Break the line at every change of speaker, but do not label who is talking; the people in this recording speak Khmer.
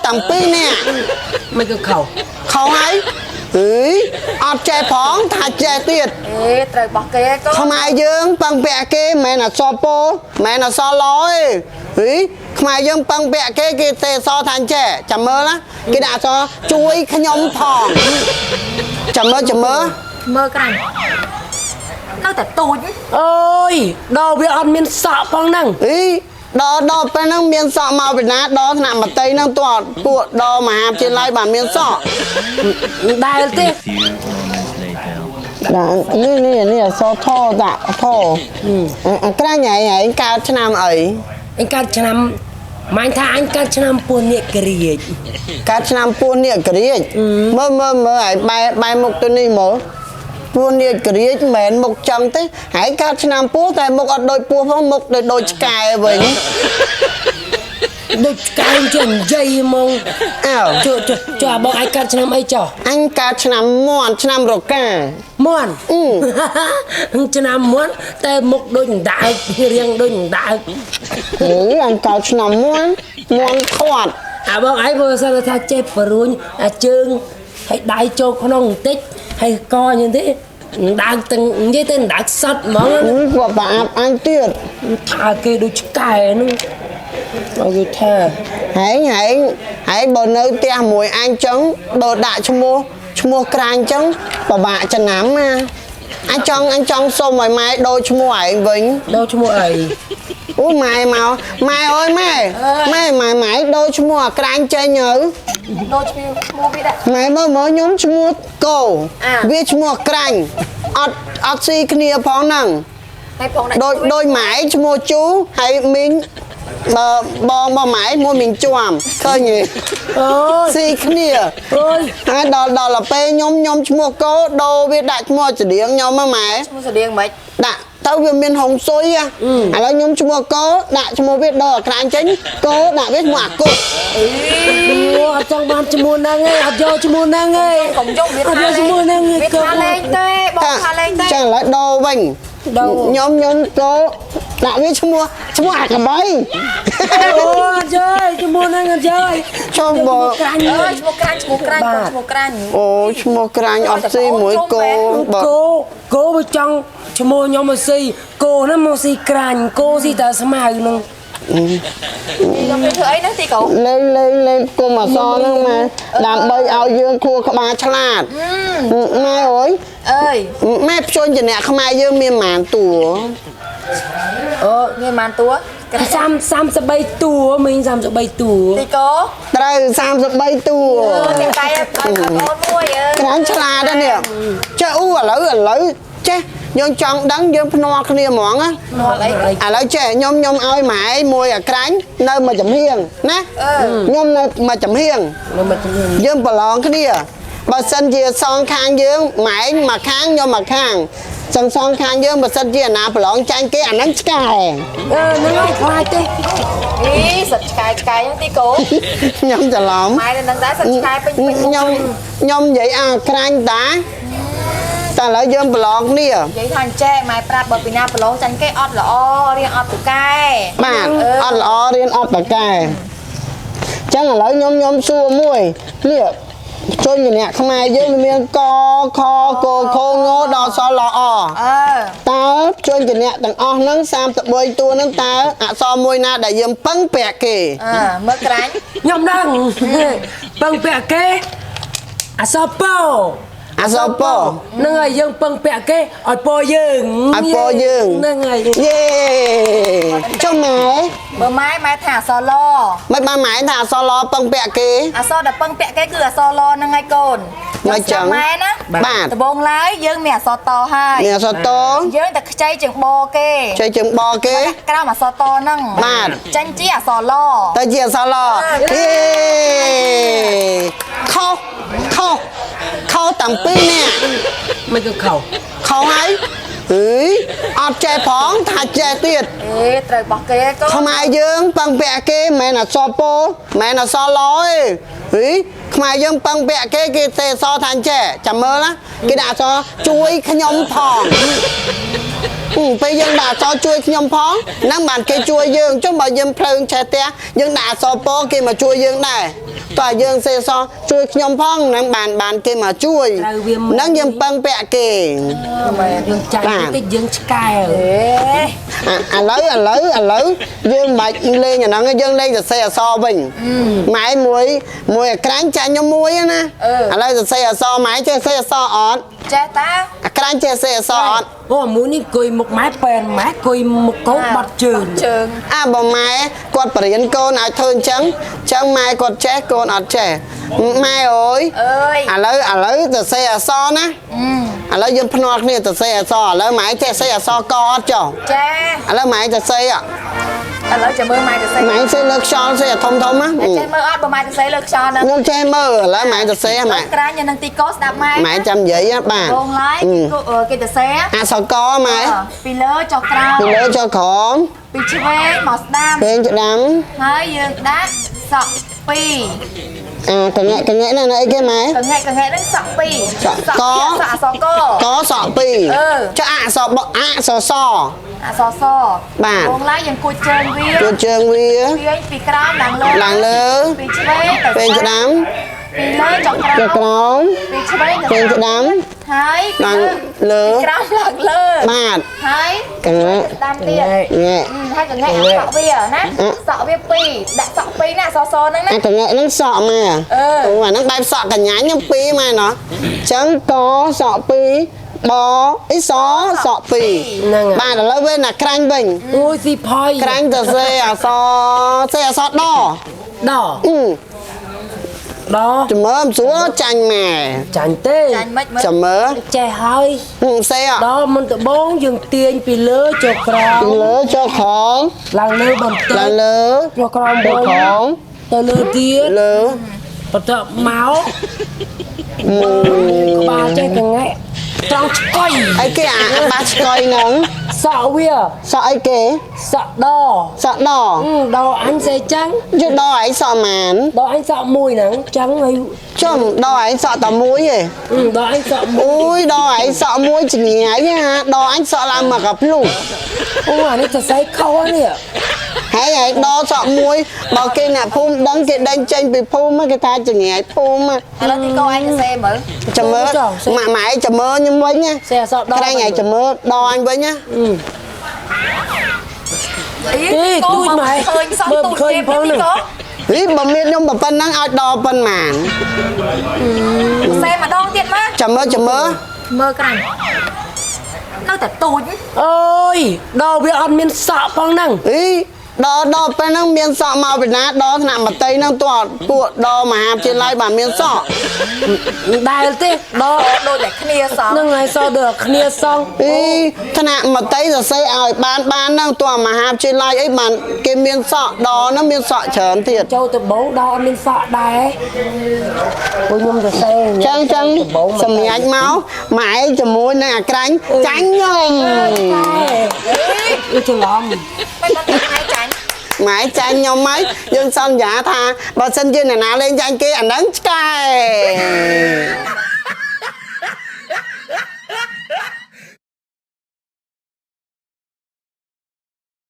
តាំងពីរនាក់
មិនគឺខុស
ខុសហើយអីអត់ចេះផងថាចេះទៀត
អេត្រូវបោះគេកូន
ខ្មែរយើងពឹងពាក់គេមិនមែនអសពោមិនមែនអសឡទេហីខ្មែរយើងពឹងពាក់គេគេទេអសថាអញ្ចេះចាំមើលណាគេដាក់អសជួយខ្ញុំផងចាំមើលចាំមើល
មើលក្រាញ់នៅតែទូច
អើយដល់វាអត់មានសក់ផងហ្នឹង
អីដល់ដល់ពេលហ្នឹងមានសក់មកពីណាដល់ថ្នាក់មត្តេយ្យហ្នឹងតើពួកដល់មហាវិទ្យាល័យបានមានសក់
មិនដែលទេ
Few moments later.
ដាក់នេះនេះនេះអសធដាក់ធអាក្រាញ់ហែងហែងកើតឆ្នាំអី
អញកើតឆ្នាំម៉ាញ់ថាអញកើតឆ្នាំពស់នាគរាជ
កើតឆ្នាំពស់នាគរាជមើលមើលមើលឲ្យបែបែមុខទៅនេះមើលពស់នាគរាជមិនមែនមុខចឹងទេហើយកើតឆ្នាំពស់តែមុខអត់ដូចពស់ផងមុខដូចដូចឆ្កែវិញ
ដូចឆ្កែចេះនិយាយហ្មង
អើ
ចុះចុះចុះអាបងឯងកើតឆ្នាំអីចុះ
អញកើតឆ្នាំមាន់ឆ្នាំរកា
មាន់
អឺ
ឆ្នាំមាន់តែមុខដូចអណ្ដើករាងដូចអណ្ដើក
ហេអញកើតឆ្នាំមាន់មាន់ធាត់
អាបងឯងបើសិនថាចេះបរួញអាជើងហើយដៃចូលក្នុងបន្តិចហើយកយ៉ាងទេអណ្ដើកទាំងនិយាយទៅអណ្ដើកសត្វហ្មង
អឺគាត់ប្រអាប់អញទៀត
ថាគេដូចឆ្កែហ្នឹងឲ្យគេថា
ហែងហែងហែងបើនៅផ្ទះមួយអញចឹងបើដាក់ឈ្មោះឈ្មោះក្រាញ់ចឹងពិបាកចំណាំណាអញចង់អញចង់សុំឲ្យម៉ែដូរឈ្មោះឯងវិញ
ដូរឈ្មោះអី
អូម៉ែមកម៉ែអើយម៉ែម៉ែម៉ែម៉ែដូរឈ្មោះអាក្រាញ់ចេញទៅ
ដូចឈ្មោះឈ្មោះវាដាក់
ម៉ែមើលមើលខ្ញុំឈ្មោះកោ
អា
វាឈ្មោះក្រាញ់អត់អត់ស៊ីគ្នាផងហ្នឹង
ហើយផងដាក់
ដូចដូចម៉ែឈ្មោះជូហើយមីងបើបងរបស់ម៉ែមួយមីងជាំឃើញទេ
អូយ
ស៊ីគ្នា
អូយ
ហើយដល់ដល់ទៅពេលខ្ញុំខ្ញុំឈ្មោះកោដូរវាដាក់ឈ្មោះស្តៀងខ្ញុំហ៎ម៉ែ
ឈ្មោះស្តៀងមិន
ដាក់ទៅវាមានហុងស៊ុយហ៎ឥឡូវខ្ញុំឈ្មោះកោដាក់ឈ្មោះវាដូរអាក្រាញ់ចេញកោដាក់វាឈ្មោះអាគុក
អូអត់ចង់បានឈ្មោះហ្នឹងឯងអត់យកឈ្មោះហ្នឹងឯង
កុំយកវា
អត់យកឈ្មោះហ្នឹងឯង
វាថាលេងទេបងថាលេងទេ
ចឹងឥឡូវដូរវិញ
ដូរ
ខ្ញុំខ្ញុំកោដាក់វាឈ្មោះឈ្មោះអាកបី
អូអត់យកឈ្មោះហ្នឹងអត់យក
ឈប់បើ
ក្រាញ់
អើយឈ្មោះក្រាញ់ឈ្មោះក្រាញ់កូនឈ្មោះក្រាញ់
អូឈ្មោះក្រាញ់អត់ស៊ីមួយគោបើ
គោគោវាចង់ឈ្មោះខ្ញុំមកស៊ីគោហ្នឹងមកស៊ីក្រាញ់គោស៊ីតែស្មៅហ្នឹង
ខ្ញុំទៅធ្វើអីហ្នឹងទីកូន
លេងលេងលេងគុំអសហ្នឹងម៉ែដើម្បីឲ្យយើងខួរក្បាលឆ្លាតម៉ែអើយ
អើយ
ម៉ែភ្ជន់ជាអ្នកខ្មែរយើងមានប៉ុន្មានតួ
អូ
មានប៉ុន្មានតួក្រាញ់
30 33តួមីង33តួ
ទីកូ
ត្រូវ33តួ
អូទីកែឲ្យអូនមួយអើយ
ក្រាញ់ឆ្លាតណាស់នេះចេះអូឥឡូវឥឡូវចេះយើងចង់ដឹងយើងភ្នាល់គ្នាហ្មងណា
ភ្នាល់អី
ឥឡូវចេះខ្ញុំខ្ញុំឲ្យម៉ែមួយអាក្រាញ់នៅមួយចំហៀងណាខ្ញុំនៅមួយចំហៀង
នៅមកជំនាញ
យើងប្រឡងគ្នាបើសិនជាសងខាងយើងម៉ែមួយខាងខ្ញុំមួយខាងសងសងខាងយើងបើសិនជាអាណាប្រឡងចាញ់គេអាហ្នឹងឆ្កែ
អឺហ្នឹងហើយខ្លាចទេ
អីសិតឆ្កែឆ្កែហ្នឹងទីកូន
ខ្ញុំច្រឡំ
ម៉ែនៅនឹងដែរសិតឆ្កែពេញពេញ
ខ្ញុំខ្ញុំនិយាយអាក្រាញ់តាតែឥឡូវយើងប្រឡងគ្នា
និយាយថាអញ្ចេះម៉ែប្រាប់បើពីណាប្រឡងចាញ់គេអត់ល្អរៀងអត់ពូកែ
បាទអត់ល្អរៀនអត់ប្រកែចឹងឥឡូវខ្ញុំខ្ញុំសួរមួយនេះជនជាអ្នកខ្មែរយើងវាមានកខកខងដល់សលអ
អឺ
តើជនជាអ្នកទាំងអស់ហ្នឹង33តួហ្នឹងតើអក្សរមួយណាដែលយើងពឹងពាក់គេ
អើមើលក្រាញ់
ខ្ញុំដឹងពឹងពាក់គេអសពោ
អក្សរព
ហ្នឹងហើយយើងពឹងពាក់គេឲ្យពយើង
ឲ្យពយើង
ហ្នឹងហើយ
យេចុះម៉ែ
បើម៉ែម៉ែថាអសរល
មិនបានម៉ែថាអក្សរលពឹងពាក់គេ
អសរដែលពឹងពាក់គេគឺអសរលហ្នឹងហើយកូន
មកចឹង
ម៉ែណា
បាទ
ដំបងឡើយយើងមានអសរតហើយ
មានអក្សរត
យើងតែខ្ចីជាងបគេ
ចេះជើងបគេ
ក្រោមអសរតហ្នឹង
បាទ
ចាញ់ជាអសរល
ទៅជាអក្សរលយេខុសខុសខុសតាំងពីរនាក់
មិនគឺខុស
ខុសហើយអីអត់ចេះផងថាចេះទៀត
អេត្រូវបោះគេកូន
ខ្មែរយើងពឹងពាក់គេមិនមែនអក្សរពោមិនមែនអក្សរលទេហីខ្មែរយើងពឹងពាក់គេគេទេអក្សរថាអញ្ចេះចាំមើលណាគេដាក់អក្សរជួយខ្ញុំផង ពេលយើងដាក់អក្សរជួយខ្ញុំផងហ្នឹងបានគេជួយយើងចុះបើយើងភ្លើងឆេះផ្ទះយើងដាក់អក្សរពគេមកជួយយើងដែរតើយើងសេអក្សរជួយខ្ញុំផងហ្នឹងបានគេមកជួយហ្នឹងយើងពឹងពាក់គេ
យើងចាញ់តិចយើងឆ្កែ
ឥឡូវឥឡូវឥឡូវយើងមិនបាច់លេងអាហ្នឹងយើងលេងសរសេរអក្សរវិញម៉ែមួយមួយអាក្រាញ់ចាញ់ខ្ញុំមួយណាឥឡូវសរសេរអក្សរម៉ែចេះសរសេរអក្សរអត់
ចេះតា
អាក្រាញ់ចេះសរសេរអក្សរអត់
អូមួយនេះអង្គុយមុខម៉ែប៉ែនម៉ែអង្គុយមុខកូនបាត់ជើង
ជើង
អាបើម៉ែគាត់បរៀនកូនឲ្យធ្វើអញ្ចឹងចឹងម៉ែគាត់ចេះកូនអត់ចេះម៉ែអើយ
អើយ
ឥឡូវឥឡូវសរសេរអក្សរណាឥឡូវយើងភ្នាល់គ្នាសរសេរអក្សរឥឡូវម៉ែចេះសរសេរអក្សរកអត់ចុះ
ចេះ
ឥឡូវម៉ែសរសេរ
ឥឡូវចាំមើលម៉ែទៅសេ
ម៉ែសេលើខ្យល់សេធំធំណា
ចេះមើលអត់បើម៉ែទៅសេលើខ្យល់ហ្នឹង
ខ្ញុំចេះមើលឥឡូវម៉ែសរសេរម៉ែ
ក្រាញ់នឹងទីកោស្ដាប់ម៉ែ
ម៉ែចាំនិយាយបាទ
បងឡាយគេទៅសេ
អក្សរកម៉ែ
ពីលើចុះក្រោម
ពីលើចុះក្រោម
ពីឆ្វេងមកស្ដាំ
ពេងស្ដាំ
ហើយយើងដាក់សក់2
អាកងែកងែហ្នឹងអីគេម៉ែ
កងែកងែហ្នឹងសក់2
សក់ក
សក់អក្សរក
កសក់2ចុះអក្សរបអក្សរស
អក្សរស
បាទ
បងឡាយយើងគួចជើងវា
គួចជើងវា
ទាញពីក្រោមឡើងលើ
ឡើងលើ
ពីឆ្វេងទៅ
ពេងស្ដាំ
ពីលើចុះក្រោម
ចុះក្រោម
ពីឆ្វេងទៅ
ពេងស្ដាំ
ហើយ
ឡើងលើ
ពីក្រោមឡើងលើ
បាទ
ហើយក
ងែ
ស្ដាំទៀត
ងែ
ហើយកងែសក់វាណាសក់វា2ដាក់សក់2ណាអក្សរសហ្នឹងណា
អាកងែហ្នឹងសក់ម៉ែ
អឺ
អូអាហ្នឹងបែបសក់កញ្ញាញ់ខ្ញុំពីរម៉ែណោះអញ្ចឹងកសក់2បអីសសក់2
ហ្នឹង
បាទឥឡូវវិញណាក្រាញ់វិញ
អូយស៊ីផយ
ក្រាញ់ទៅសេអសសេអសដ
ដ
អឺ
ដ
ចាំមើលមិនស្រួលចាញ់ម៉ែ
ចាញ់ទេ
ចាញ់មិនមើល
ចាំមើល
ចេះហើយ
សេអ
ដល់មុនដបងយើងទាញពីលើចុះក្រោម
ពីលើចុះក្រោម
ឡើងលើបន្តិច
ឡើងលើ
ចុះក្រោម
ចុះក្រោម
ទៅលើទៀត
លើ
បន្ទាប់មកក្បាលចេះកងែត្រង់ឆ្កុយ
អីគេអាបាសឆ្កុយហ្នឹង
សក់វា
សក់អីគេ
សក់ដ
សក់ដ
ដអញសេចឹង
ជិះដឯងសក់ម៉ាន
ដអញសក់មួយហ្នឹងចឹងហើយ
ជុំដឯងសក់តែមួយឯង
ដអញសក់មួយ
អូយដឯងសក់មួយចងាយណាដអញសក់ឡើងមកកាភ្លុះ
អូអានេះសរសៃខុសនេះ
ហើយឯងដសក់មួយបើគេអ្នកភូមិដឹងគេដេញចេញពីភូមិគេថាចងាយភូមិ
ឥឡូវទីកោឯងទៅសេមើល
ចាំមើលម៉ាក់ម៉ែចាំមើលខ្ញុំវិញណា
សេអសក់ដ
ក្រែងឯងចាំមើលដអញវិញណា
ទេទូចម៉ែ
ឃើញសក់
មើល
ទូច
ឃើញ
ទេ
ផងហ្នឹង
ទីកោ
ហីបើមានខ្ញុំប៉ុណ្ណឹងឲ្យដប៉ុន្មាន
សេម្ដងទៀតមក
ចាំមើលចាំមើល
មើលក្រាញ់នៅតែទូច
អើយដល់វាអត់មានសក់ផងហ្នឹង
អីដដពេលហ្នឹងមានសក់មកពីណាដថ្នាក់មតីហ្នឹងតើពួកដមហាវិទ្យាល័យបាទមានសក់
ដែលទេដល់
ដូចតែគ្នាសោះ
ហ្នឹងហើយសក់ដូចគ្នាសង
អីថ្នាក់មតីសរសេរឲ្យបានបានហ្នឹងតើមហាវិទ្យាល័យអីបានគេមានសក់ដហ្នឹងមានសក់ច្រើនទៀត
ចូលទៅបងដល់អត់មានសក់ដែរពួកខ្ញុំសរសេរ
ចឹងចឹងសម្រាប់មកម៉ែជាមួយនឹងអាក្រាញ់ចាញ់ខ្ញុំ
អឺច្រឡំ
មិនដល់ថ្ងៃចាញ់
ម៉ែចាញ់ខ្ញុំហើយយើងសន្យាថាបើសិនជាអ្នកណាលេងចាញ់គេអាហ្នឹងឆ្កែ